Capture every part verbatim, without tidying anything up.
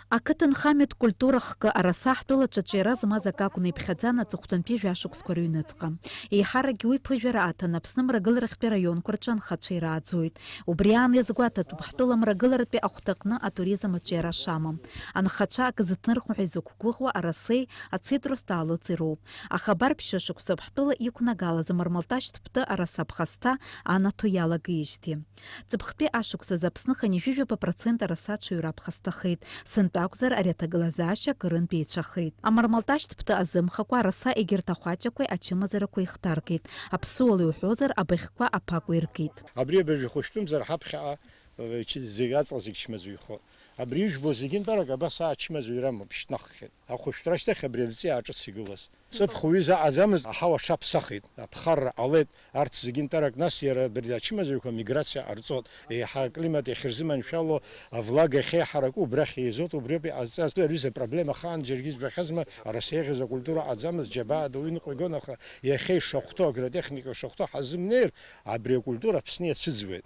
Ақыҭанхамҩатә культура хкы араса ҳтәылаҿы аҿиара змаз акы акәны иԥхьаӡан аҵыхәтәантәи жәашықәсқәа рыҩныҵҟа. Еиҳаракгьы уи ԥыжәара аҭан Аԥсны мрагыларахьтәи раионқәа рҿы анхацәа ирааӡоит. Убри аан иазгәаҭатәуп ҳтәыла мрагыларатәи ахәҭаҟны атуризм аҿиара шамам. Анхацәа акы зыҭнырхо ҳәа изықәгәыӷуа арасеи ацитрустә аалыҵи роуп. Аха абар ԥшьышықәсоуп ҳтәыла иқәнагалаз амармалташьҭ ԥты араса ԥхасҭа анаҭо иалагеижьҭеи. Ҵыԥхтәи ашықәсазы Аԥсны хынҩажәижәаба процент араса аҽаҩра ԥхасҭахеит, сынтәа акәзар ари аҭагылазаашьа акырынтә еицәахеит. Амармалташьҭ ԥты азымхакәа араса егьырҭ ахәаҷақәеи ачымазарақәеи ихҭаркит, аԥсуала иуҳәозар абыӷьқәа аԥакәа иркит. Абри абыржәы хәышәтәымзар ҳаԥхьаҟа, э, чи-, зегь аҵла зегь чмазаҩхоит. Абри ижәбо зегьынтәарак абас аачмазаҩра амоуп, шьҭнаххьеит. Ахәышәтәра ашьҭахь абри адҵа ааҿыц игылаз. Ҵыԥх уаҩы заҟаӡамызт, аҳауа аҽаԥсахит, аԥхарра ҟалеит, арҭ зегьынтәарак, нас иара абри ачымазаҩқәа миграциа ҟарҵот, еиҳа аклимат иахьырзыманшәало, авлага иахьеиҳараку убрахь еизот, убриоуп иҟазҵаз. Аҩыза апроблема ахаан џьаргьы избахьазма, араса еиӷьыз акультура ҟаӡамызт, џьабаа ду иныҟәигон, аха иахьа ишахәҭоу, агротехника ишахәҭоу ҳазымнеир, абри акультура Аԥсны иацәыӡуеит.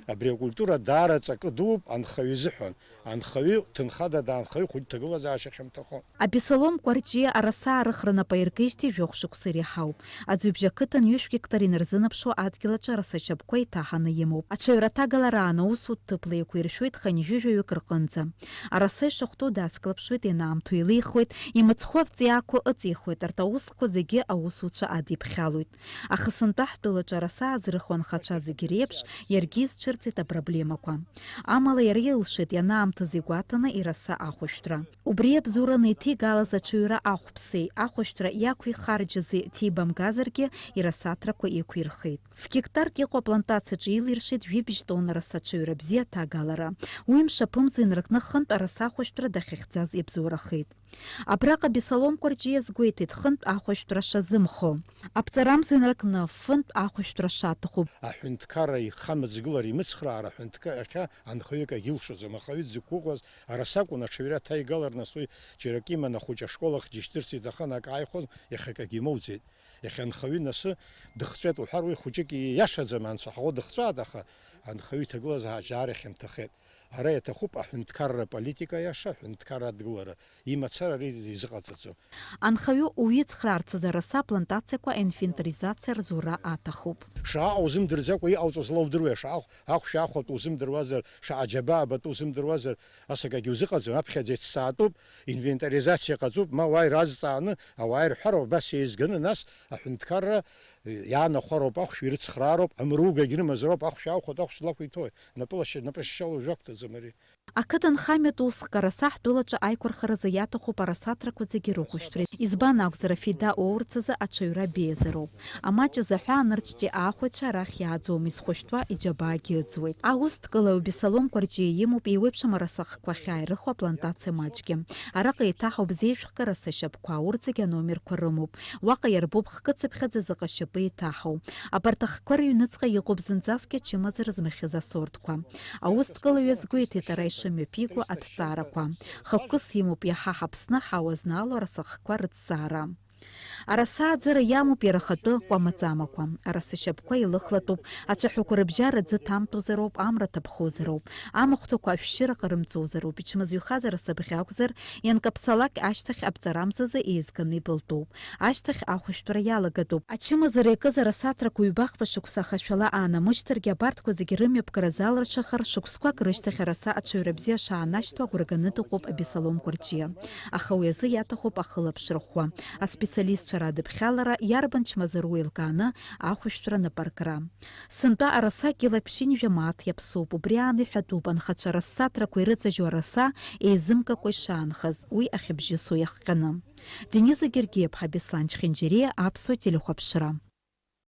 Абри акультура даара ҵакы дууп анхаҩы изыҳәан. Анхаҩы ҭынхада даанхаҩы хәыҷ ҭагылазаашьа хьамҭахон. Абесалом Кәарҷиа араса арыхра нап аиркижьҭеи жәохә шықәса иреиҳауп. Аӡҩыбжь ақыҭан ҩышә гектар инарзынаԥшуа адгьыл аҿы араса шьапқәа иҭаҳаны имоуп. Аҽаҩра аҭагалараан аусутә ҭыԥла еиқәиршәоит хынҩажәижәаҩык рҟынӡа. Араса ишахәҭоу дацклаԥшуеит, ианаамҭоу илихуеит, имыцхәы авҵиаақәа ыҵихуеит, арҭ аусқәа зегьы аусуцәа адиԥхьалоит. Аха сынтәа ҳтәылаҿы араса аазрыхуа анхацәа зегьы реиԥш, иаргьы изцәырҵит апроблемақәа. Амала иара илшеит ианаамҭаз игәаҭаны ираса ахәышәтәра. Убри абзоураны иҭигалаз аҽаҩра ахәԥсеи, ахәышәтәра иақәихарџьзи ҭибамгазаргьы, ирасаҭрақәа иқәирхеит. Ф-гектарк иҟоу аплантациаҿы илиршеит жәибжь тонна раса аҽаҩра бзиа аҭагалара. Уи мшаԥымза инаркны хынтә араса ахәышәтәра дахьахьӡаз иабзоурахеит. Абраҟа Бесалом Кәарҷиа иазгәеиҭеит хынтә ахәышәтәра шазымхо. Аԥҵарамза инаркны фынтә ахәышәтәра шаҭаху. Аҳәынҭқарра ихамыҵгылара, имыцхраара аҳәынҭқарра иахьа анхаҩык агьилшаӡом. Анхаҩы дзықәгәыӷуаз араса акәын, аҽаҩра ҭаигалар, нас уи џьарак иман, ахәыҷы ашкол ахь дишьҭырц иҭахын, акы ааихәон, иахьа акагьы имоуӡеит. Иахьа анхаҩы насы дыхҵәеит уҳәар, уи хәыҷык ииашаӡам, анцәа ҳаӷоу дыхҵәаат, аха анхаҩы иҭагылазаашьа даара ихьамҭахеит. Ара иаҭахуп аҳәынҭқарра аполитика иаша, аҳәынҭқарра адгылара, имацара ари изыҟаҵаӡом. Анхаҩы уицхраарц азы араса аплантациақәа аинвентаризациа рзура аҭахуп. Шаҟа узымдырӡакәа иҟауҵо зла удыруеи, шаҟа ахә-, ахәшә аахәатә узымдыруазар, шаҟа џьабаа батәу узымдыруазар, ас акагьы узыҟаҵом, аԥхьаӡа иццаатәуп, инвентаризациа ҟаҵоуп, ма уааи разҵааны, ауаа ирҳәароуп, абас еизганы, нас аҳәынҭқарра иаанахәароуп, ахәшә ирыцхраароуп, амругагь рымазароуп, ахәшә аахәатә ахәшә злақәиҭу, напыла шьа-, напышьшьала ужәақәҭаӡом ари. Ақыҭанхамҩатә усҟара саҳ тәылаҿы аиқәырхаразы иаҭахуп арасаҭрақәа зегьы рыхәышәтәра. Избан акәзар, афида оурц азы аҽаҩра беиазароуп. Амаҷ азы аҳәаа нырцәтәи аахәаҩцәа арахь иааӡом, изхәышәтәуа иџьабаагьы ыӡуеит. Аусҭкылаҩ Бесалом Кәарҷиа имоуп еиуеиԥшым арасахқәа ахьааирыхуа аплантациа маҷгьы. Араҟа еиҭаҳауп зеижәхкы араса шьапқәа, урҭ зегьы аномерқәа рымоуп. Уаҟа иарбоуп хкы цыԥхьаӡа заҟа шьапы еиҭаҳау. Абарҭ ахқәа рыҩныҵҟа иҟоуп зынӡаскгьы ачымазара змыхьыз асортқәа. Аусҭкылаҩ иазгәеиҭеит ара ишымҩаԥиго аҭҵаарақәа. Хықәкыс имоуп иаҳа ҳаԥсны ҳауа знаало арасахқәа рыҭҵаара. Араса аӡара иамоуп иара ахатәы кәамаҵамақәа. Араса шьапқәа илыхлатәуп, ацәаҳәақәа рыбжьара аӡы ҭамтәозароуп, амра ҭаԥхозароуп, амахәҭақәа ашәшьыра ҟарымҵозароуп, ичмазаҩхаз араса бӷьы акәзар, ианкаԥсалак ашьҭахь аԥҵарамзазы еизганы ибылтәуп. Ашьҭахь ахәышәтәра иалагатәуп. Ачымазара иакыз арасаҭрақәа ҩбахԥа шықәса ахашәала аанамышьҭыргьы, абарҭқәа зегьы рымҩаԥгара залыршахар, шықәсқәак рышьҭахь араса аҽаҩра бзиа шаанашьҭуа агәра ганы дыҟоуп Абесалом Кәарҷиа. Аха уи азы иаҭахуп ахылаԥшра ӷәӷәа, аспециалистцәа радыԥхьалара, иарбан чмазароу еилкааны ахәышәтәра напы аркра. Сынтәа арасак илаԥшьынҩажәа мааҭ иаԥсоуп, убри аан иҳәатәуп анхацәа рассаҭрақәа ирыҵажьу араса еизымкакәа ишаанхаз, уи ахьыбжьысу иахҟьаны. Дениза Гергиаԥҳа, Беслан Чхинџьириа, Аԥсуа телехәаԥшра.